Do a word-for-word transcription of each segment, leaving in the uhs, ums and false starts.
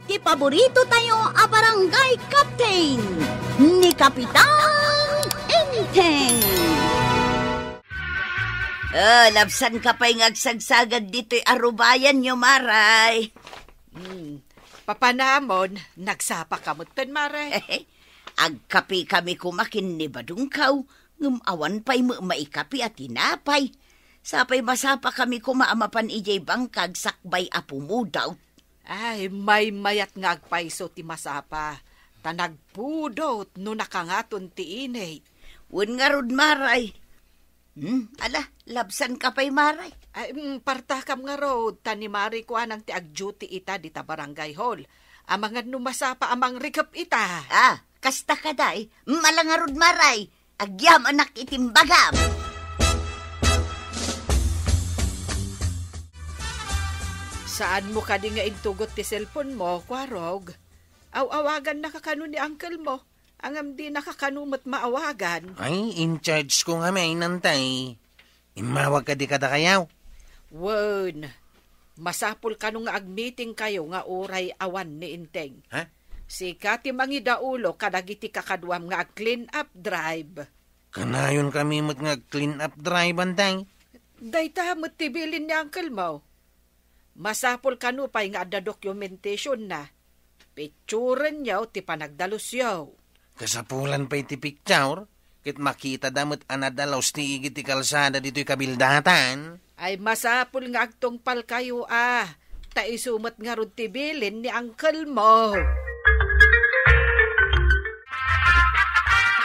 Ti paborito tayo a barangay captain, ni Kapitan Enteng. Oh, labsan ka pay nga agsagsagad ditoy arubayan nyo, Maray. Hmm. Papanamon, nagsapa ka metten, Maray. Agkape kami koma ken ni Badungkaw, ngem awan pay met maikape a tinapay. Sapay masapa kami koma a mapan idiay bangkag sakbay a pumudot. Ay, maymayat nga agpayso ti masapa, ta nagpudot no nakangaton ti init. Wen ngarud, Maray. Hmm, ala, labsan ka pay, Maray. Ay, mm, partakam ngarud, ta ni Maray kuanang ti agduty ita dita barangay hall. Amangan no masapa a mangrikep ita. Ah, kasta kadi, mm, ala ngarud, Maray. Agyamanak iti imbagam. Saanmo kadi nga intugot ti cellphone mo, Kuarog? Aw-awagannaka kano ni uncle mo? Ngem dinaka kano met maawagan. Ay, in charge ko ngamin, Antay. Immawag kadi kadakayo? Wen, masapul kano nga agmeeting kayo nga uray awan ni Enteng. Ha? Sika ti mangidaulo kadagiti kakaduam nga ag-clean up drive. Kanayon kami met nga ag-clean up drive, Antay. Dayta met ti bilin ni uncle mo. Masapul kano pay nga adda documentation na. Picturenyo ti panagdalusyo. Kasapulan pay ti picture, ket makitada met a nadalus ti igid ti kalsada ditoy kabildatan. Ay, masapul nga agtungpal kayo, a. Ta isu met ngarud ti bilin ni uncle mo.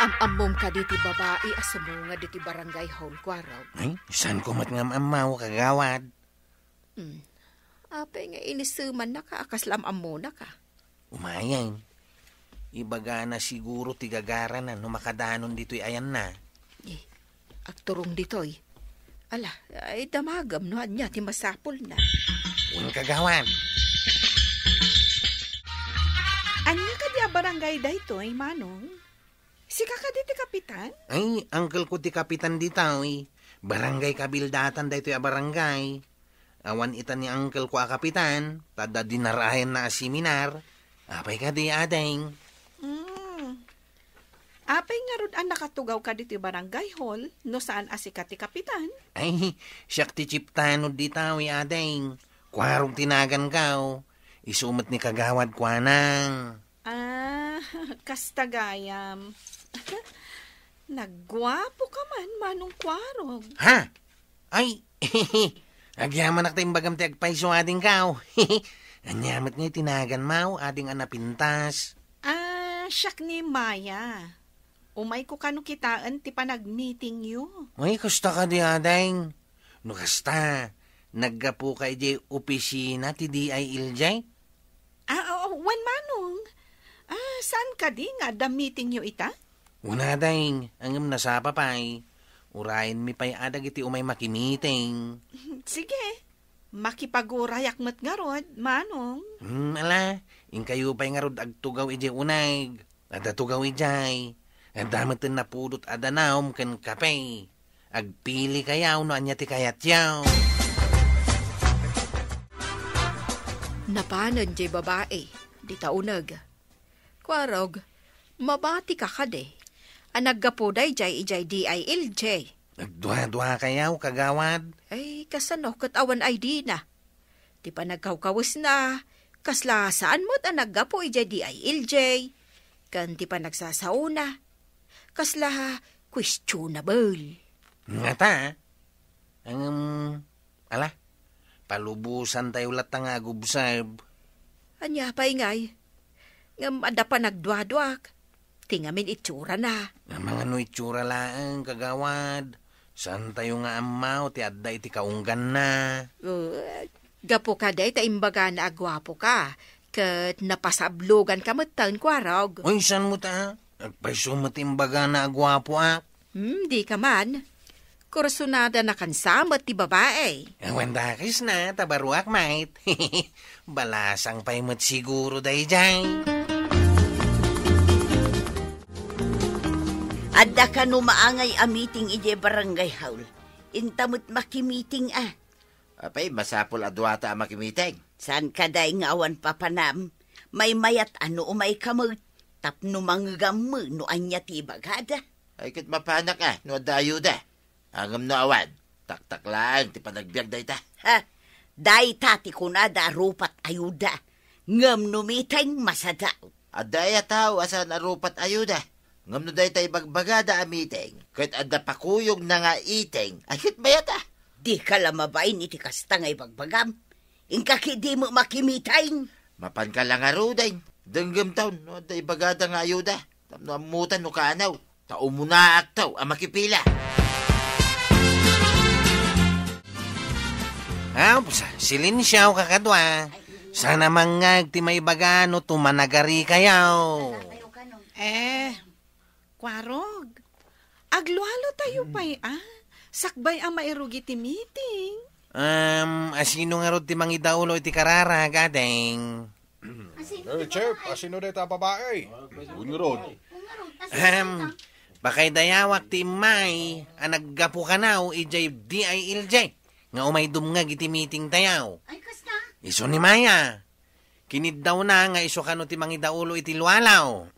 Am-ammom kadi ti babai a sumungad iti barangay hall, Kuarog? Ay, saan ko met nga am-ammo, kagawad? Hmm. Apay nga inisemannaka a kasla am-ammonaka? Umayen. Ibagana siguro ti gagarana no makadanon ditoy ayanna. Eh, agturong ditoy. Ala, ay damagem no ania ti masapulna. Wen, kagawad. Ania kadi a barangay daytoy, Manong? Sika kadi ti kapitan? Ay, uncle ko ti kapitan ditoy. Barangay kabildatan daytoy a barangay. Awan ita ni uncle ko a kapitan, ta adda dinarayanna a seminar. Apay kadi, ading? Hmm. Apay ngarud a nakatugaw ka ditoy barangay hall, no saan a sika ti kapitan? Ay, siak ti chief tanod ditoy, ading. Kuarog ti naganko. Isu met ni kagawad kuana. Ah, kasta gayam. Nagguapo ka man, Manong Kuarog. Ha? Ay, agyamanak ta imbagam ti agpayso, adingko. Ania met nga iti naganmo, ading a napintas? Ah, siak ni Maya. Umayko kano kitaen ti panagmeetingyo. Ay, kasta kadi, ading. No kasta, naggapuka idiay opisina ti D I L J? Ah, oo, wen, Manong. Ah, saan kadi nga adda meetingyo ita? Wen, ading, ngem nasapa pay. Urayenmi pay a dagiti umay makimeeting. Sige, makipagurayak met ngarud, Manong. Hmm, ala, inkayo pay ngarud agtugaw idiay uneg. Adda tugaw idiay. Adda met ti napudot a danum ken kape. Agpili kayo no ania ti kayatyo. Napanen diay babai, dita uneg. Kuarog, mabati ka kadi a naggapu daydiay idiay D I L J? Nagdua-dua kayo, kagawad. Ay, kasano ket awan I D na? Ti panagkawkawesna, kasla saan met a naggapu idiay D I L J, ken ti panagsasaona, kasla questionable. Ngata, ngem, ala, palubosantayo latta nga agobserb. Ania pay ngay? Ngem adda panagduaduak. Ti ngamin itsurana. Amangan no itsura laeng, kagawad. Saantayo nga ammo ti adda iti kaungganna. Uh, gapu kadi ta imbagana a guapo ka, ket napasablogan ka metten, Kuarog. Uy, saan mo ta? Agpayso met ti imbagana a guapoak. Hmm, di ka man. Kursunada na kansa met ti babae. Awan dakes na, ta baruak met. Balasang pay met siguro daydiay. Adda kano maangay a meeting idiay barangay hall. Inta met makimiting a. Apay, masapul a duata a makimiting. Saan kadi nga awan papanam? Maymayat a no umayka met tapno mangegammo no ania ti ibagada. Ay, ket mapanak a no adda ayuda. Ngem no awan, taktak laeng ti panagbiag dayta. Ha? Dayta ti kunada a rupat ayuda. Ngem no meeting, masada. Adda aya tao a saan a rupat ayuda. Ngem no dayta ibagbagada a meeting, ket adda pakuyogna nga iting, ay ket mayat a. Dika la mabain iti kasta nga ibagbagam. Inka ketdi met makimeeting. Mapanka la ngaruden. Denggemtaon no adda ibagada nga ayuda. Tapno ammotan no kaanaw. Ta umunaaktaw a makipila. Aw, sa-, silensiaw, kakadua. Saan a mangngeg ti maibaga no tumanagarikayo. Eh, Kwarog, aglualo tayo pay, a? Sakbay a mairugi ti meeting. Um, asino ngarud ti mangidaulo iti kararag, ading? Eh, Chef, asino dayta a babae? Wen ngarud. Ahem, pakaidayawak ti immay a naggapu kanaw idiay D I L J nga umay dumngeg iti meeting tayo. Ay, kasta? Isu ni Maya. Kiniddawna nga isu kano ti mangidaulo iti lualaw.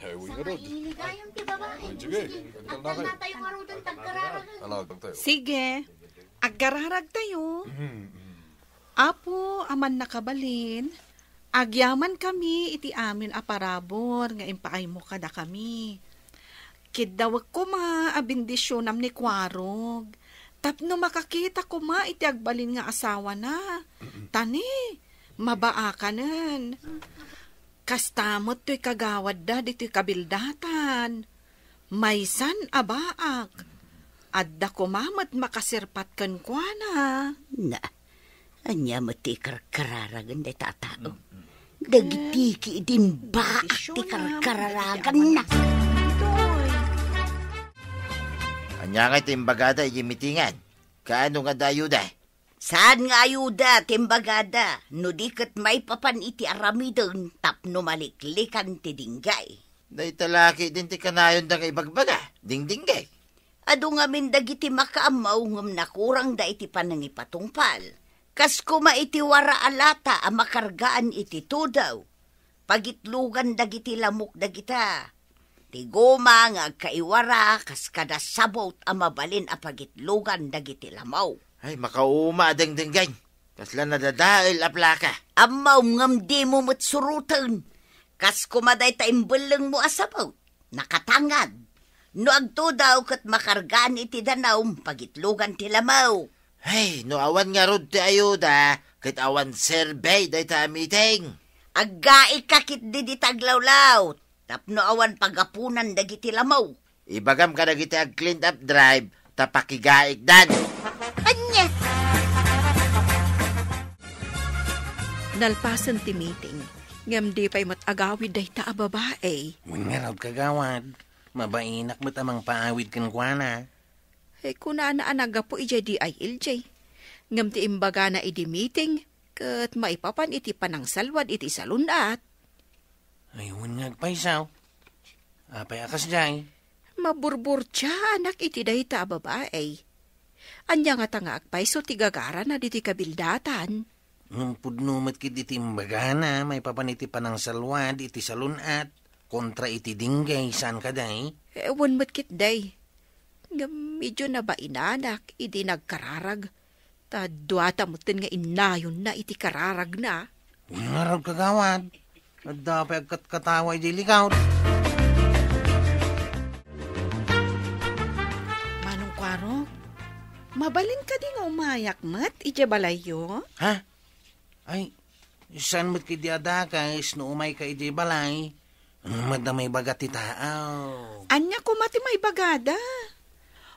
Ay, wen ngarud. Saka iligayam ti babae. Sige. Sige, agkararag tayo. Apo, Aman a nakabalin, agyaman kami iti amin a parabur nga impaaymo kadakami. Kiddawek koma a bendisionam ni Kwarog, tapno makakita koma iti agbalin nga asawana. Ta ni, mabaakanen. Kasta met toy kagawadda ditoy kabildatan. Maysan a baak. Adda koma met makasirpat kenkuana. Na, ania met ti ikarkararagan dayta a tao? Dagiti ki idin baak ti karkararaganna. Ania nga ti imbagada iti mitingan? Kaano nga adda ayuda? Saan nga ayuda ti imbagada no di ket maipapan iti aramiden tapno maliklikan ti dinggay? Dayta la ketdin ti kanayonda nga ibagbaga, dingdinggay. Adu ngamin dagiti makaammo ngem nakurangda iti panangipatungpal. Kas koma iti wara a lata a makargaan iti tudaw. Pagitlogan dagiti lamok dagita. Ti goma nga agkaiwara kas kada sabot a mabalin a pagitlogan dagiti lamaw. Ay, makauma a dengdenggen. Kasla nadadael a plaka. Ammom ngem dimo met suroten. Kas koma dayta imbellengmo a sabot. Nakatangad. No agtudaw ket makargaan iti danum, pagitlogan ti lamaw. Ay, no awan ngarud ti ayuda, ket awan serbi dayta a meeting. Aggaika ketdi dita aglawlaw, tapno awan pagapunan dagiti lamaw. Ibagam kadagiti ag-clean up drive, ta pakigaikdan. Ania? Nalpasen ti meeting, ngem di pay met agawid dayta a babai. Wen ngarud, kagawad, mabainak met a mangpaawid kenkuana. Eh, kunana a naggapu idiay D I L J. Ngem ti imbagana idi meeting, ket maipapan iti panangsalwad iti salun-at. Ay, wen nga agpayso. Apay a kasdiay? Maburburtiaanak iti dayta a babai. Ania ngata nga agpayso ti gagarana ditoy kabildatan? Ngem pudno met ketdi ti imbagana maipapan iti panangsalwad iti salun-at kontra iti dinggay, saan kadi? Eh, wen met ketdi. Ngem idiay nabainanak idi nagkararag, ta duata metten nga innayonna iti kararagna. Ngarud, kagawad, adda pay agkatkatawa idiay likod. Manong Kuarog, mabalin kadi nga umayak met idiay balayyo? Ha? Ay, saan met ketdi a dakes no umayka idiay balay? Ano met a maibaga ti tao? Ania koma ti maibagada?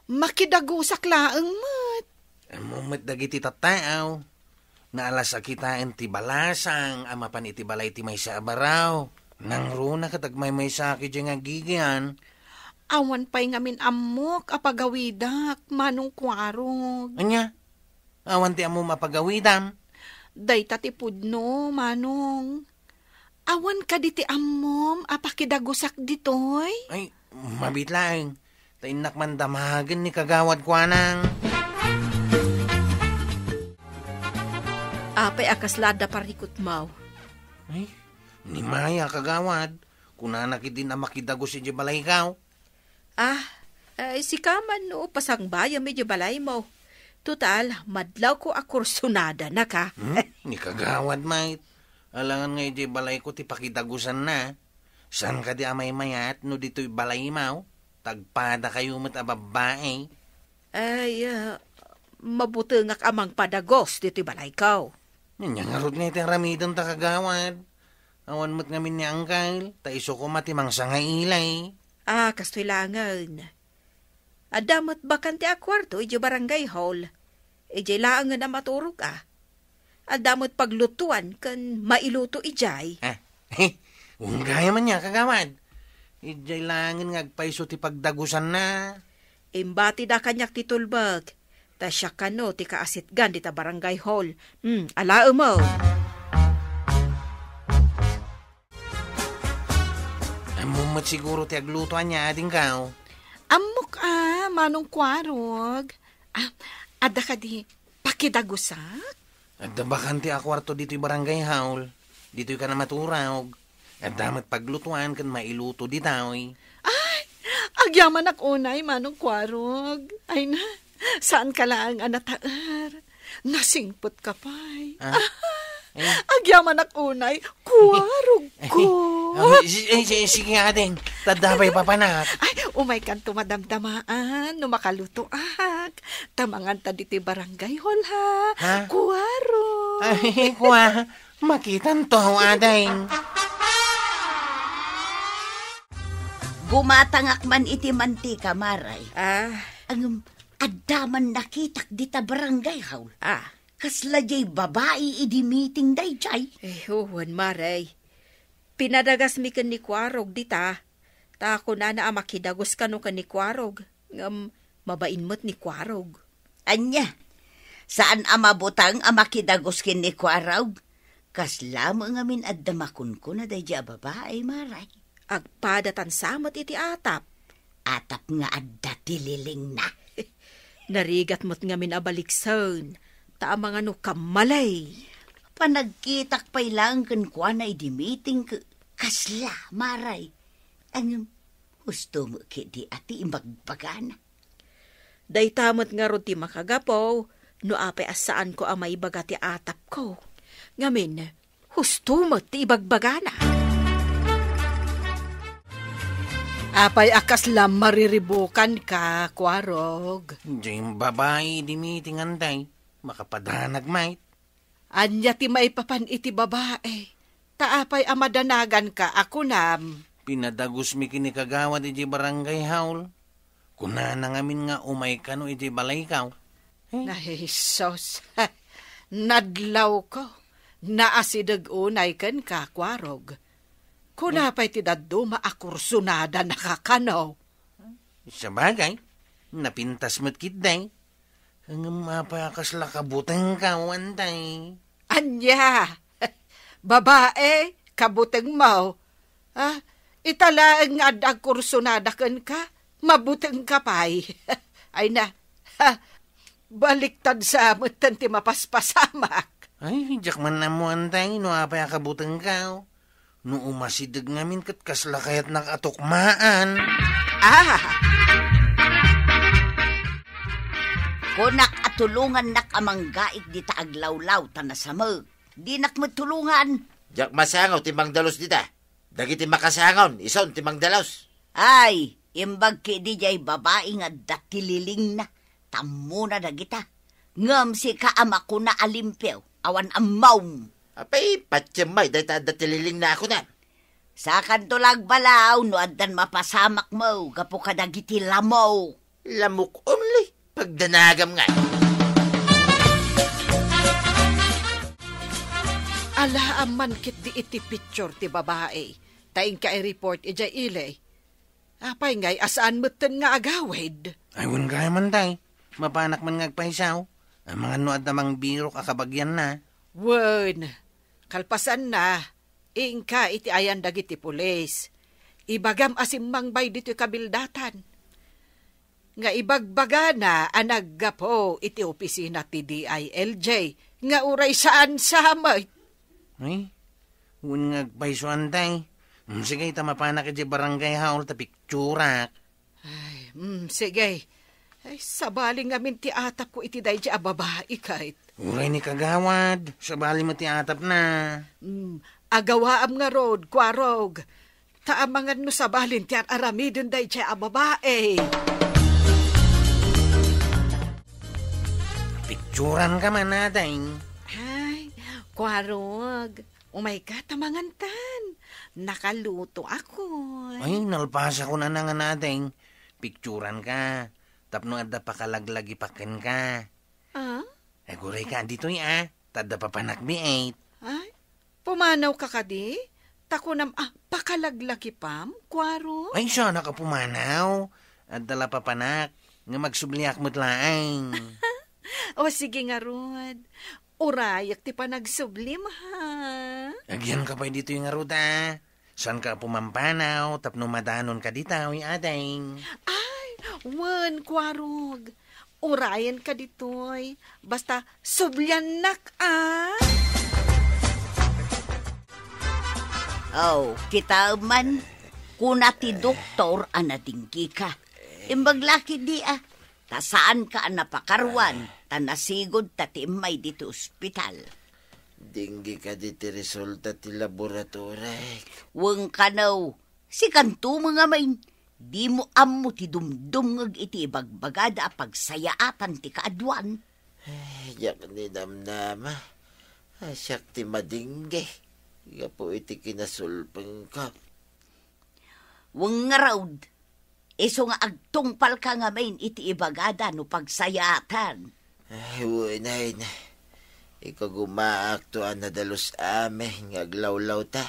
Makidagusak laeng met. Ammom met dagiti tattao. Naalas a kitaen ti balasang a mapan iti balay ti maysa a baro. Nangruna ket agmaymaysaak idiay nga agigian. Awan pay ngamin ammok a pagawidak, Manong Kuarog. Ania? Awan ti ammom a pagawidam? Dayta ti pudno, Manong. Awan kadi ti ammom a pakidagusak ditoy? Ay, mabiit laeng. Ta innak man damagen ni kagawad kuanang. Apay a kasla adda parikutmaw? Ay, Ni Maya, kagawad, kunana ketdin a makidagus idiay balaykaw. Ah, eh, sika man no pasangbayam idiay balaymo. Total, madlawko a kursunadana ka. Hmm? Ni kagawad, mait. Alangan nga idiay balayko ti pakidagusanna. Saan kadi a maymayat no ditoy balaymo? Tagpadakayo met a babbai. Ay, ah, mabutengak a mangpadagus ditoy balayko. Ania ngarud nga iti aramidenta, kagawad? Awan met ngamin ni Angkel, ta isu koma ti mangsangailay. Ah, kastoy laengen. Adda met bakante a kuarto idiay barangay hall. Idiay laengen a maturog a. Adda met paglutuan ken mailuto idiay. Ah, wen gayam ania, kagawad. Idiay laengen nga agpayso ti pagdagusanna. Imbatida kaniak ti tulbek. Ta siak kano ti kaasitgan dita barangay hall. Hmm, alaem. Ammom met siguro ti agluto ania, adingko? Ammok a, Manong Kuarog. Ah, adda kadi pakidagusak? Adda bakante a kuarto ditoy barangay hall. Ditoy ka na maturog. Adda met paglutuan ken mailuto ditoy. Ay, agyamanak unay, Manong Kuarog. Ay na, saan ka laeng a nataer. Nasingpet ka pay. Ah? Eh? Agyamanak unay, kuarog ko. Oh, si-, eh, si-, sige, ading. Tadda pay papanak. Ay, umay kanto madamdamaan no makalutoak. Ta manganta ditoy barangay hall, ha? Ha? Kuarog. Ay, kua. Makitanto, ading. Gumatangak man iti mantika, Maray. Ah. Ngem, adda man nakitak dita barangay hall. Ah. Kasla diay babai idi meeting daydiay. Eh, wen, Maray. Pinadagasmi ken ni Kuarog dita. Ta kunana a makidagus kano ken ni Kuarog. Ngem, mabain met ni Kuarog. Ania? Saan a mabuteng a makidagus ken ni Kuarog? Kasla met ngamin adda makunkuna daydiay a babai, Maray. Agpadatan sa met iti atap. Atap nga adda ti lilingna. Narigat met ngamin a baliksen, ta amangan no kammalay. Panagkitak pay laeng kenkuana idi meeting ke-, kasla, Maray. Ngem, husto met ketdi a ti ibagbagana. Dayta met ngarud ti makagapu no apay a saanko a maibaga ti atapko. Ngamin, husto met ti ibagbagana. Apay a kasla mariribukanka, Kuarog? Diay babai idi meeting, ading. Makapadanag met. Ania ti maipapan iti babai? Ta apay a madanaganka a kunam? Pinadagusmi ken ni kagawad idiay barangay hall. Kunana ngamin nga umay kano idiay balayko. Eh? Ay, sus. Nadlawko. Naasideg unay kenka, Kuarog. Kuna pay ti dadduma a kursunadana ka kano? Sabagay, napintas met ketdi. Ngem apay a kasla kabutengko, ading? Ania? Babai, kabutengmo? Ha? Ita laeng nga adda agkursunada kenka, mabutengka pay. Ay na, ha? Baliktad sa metten ti mapaspasamak. Ay, diak man ammo, ading, no apay a kabutengko. No umasideg ngamin ket kasla kayatnak a tukmaan. Ah! Kunak a tulongannak a manggaik dita aglawlaw ta nasamek. Dinak met tulongan. Diak masango ti mangdalus dita. Dagiti makasangon, isun ti mangdalus. Ay, imbag ketdi diay babai nga adda ti lilingna. Tammona dagita. Ngem sika a makuna a limpio, awan ammom. Apay, patiem met dayta adda ti lilingna a kunam. Sakanto la agbalaw no addan mapasamakmo gapu kadagiti lamok. Lamok only? Pagdanagam nga. Alaam man ketdi iti picture ti babai, ta inka i-report idiay ili. Apay ngay a saan metten nga agawid? Ay, wen gayam, ading. Mapanak man nga agpayso. Amangan no adda mangbirok a kabagianna. Wen, kalpasanna, inka iti ayan dagiti pulis. Ibagam a simmangbay ditoy kabildatan. Nga ibagbagana a naggapu iti opisina ti D I L J nga uray saan sa met. Ay, Wen nga agpayso, Anday. Mm, sige, ta mapanak idiay barangay hall ta picturak. Ay, mm, sige. Ay, sabali ngamin ti atapko iti daydiay a babai, ket. Uray ni kagawad, sabali met ti atapna. Mm, agawaam ngarud, Kuarog. Ta amangan no sabalin ti ar-aramiden daydiay a babai. Picturanka man, Ading. Ay, Kuarog. Umayka ta mangantan. Nakalutoakon. Ay, nalpasakon a nangan, Ading. Picturanka. Tapno adda pakalaglagipak kenka. Ah? Agurayka ditoy, a. Ta adda papanak biit. Ay, pumanawka kadi? Ta kunam a pakalaglagipam, Kuarog? Ay, saanak a pumanaw. Adda la papanak. Nga agsubliak met laeng. O, sige ngarud. Urayek ti panagsublim, ha? Agyanka pay ditoy ngarud, a. Saanka a pumampanaw tapno madanonka ditoy, Ading. Ay, wen, Kuarog. Urayenka ditoy. Basta subliannak, a. Oh, kitaem man. Kuna ti doktor a nadinggika. Imbag la ketdi, a. Ta saanka a napakaruan, ta nasigudta ti immay ditoy ospital. Dengue kadi ti resulta ti laboratorek. Wen kano, sikanto met ngamin, dimo ammo ti dumdumngeg iti ibagbagada a pagsayaatan ti kaaduan. Ay, diak ni namnama a siak ti madingue gapu iti kinasulpengko. Wen ngarud, isu nga agtungpalka ngamin iti ibagada no pagsayaatan. Ay, wen, ay, na. Ikagumaakto a nadalus amin nga aglawlawta.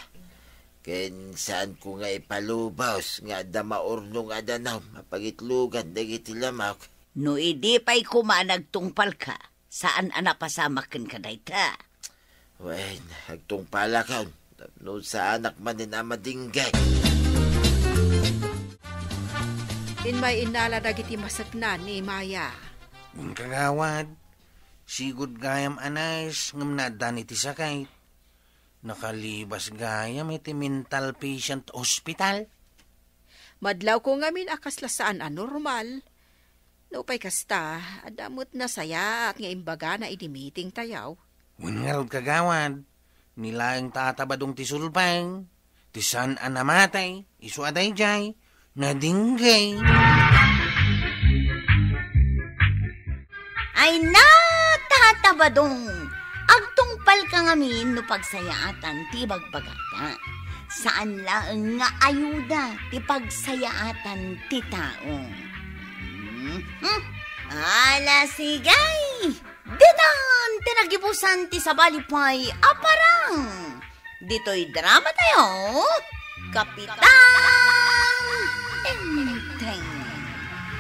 Ken saanko nga ipalubos nga adda maurnong a danum a pangitlogan dagiti lamak. No idi pay koma nagtungpalka, saan a napasamak kenka dayta. Wen, agtungpalakon, tapno saanak manen a madinggay. Immay innala dagiti maseknan ni Maya. Wen, kagawad, sigud gayam a nurse ngem naaddan iti sakit. Nakalibas gayam iti mental patient hospital. Madlawko ngamin a kasla saan a normal. Nupay kasta, adda met nasayaat nga imbagana idi meetingtayo. Wen ngarud, kagawad, ni laeng Tata Badong ti sulbeng, ti saan a namatay, isu a daydiay, nadinggay. Ay na, Tata Badong! Agtungpalka ngamin no pagsayaatan ti ibagbagata. Saan laeng nga ayuda ti pagsayaatan ti tao. Mhm. Ala, sige! Ditan ti nagibusan ti sabali pay a parang. Ditoy dramatayo, Kapitan Enteng.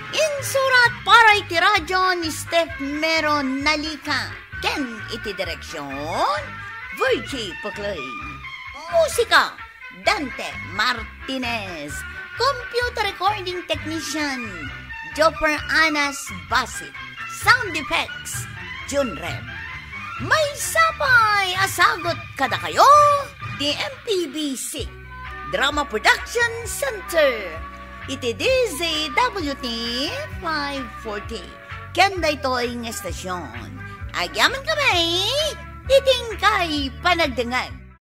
Insurat para iti radio ni Steph Mero Nalica ken iti direksion, Virgie Puclay. Musika, Dante Martinez. Computer recording technician, Jopper Anas Basit. Sound effects, Jun Rem. Maysa pay a sagut kadakayo ti M P B C Drama Production Center iti D Z W T five forty. Ken daytoy nga estasion, agyamankami iti inkay panagdengngeg.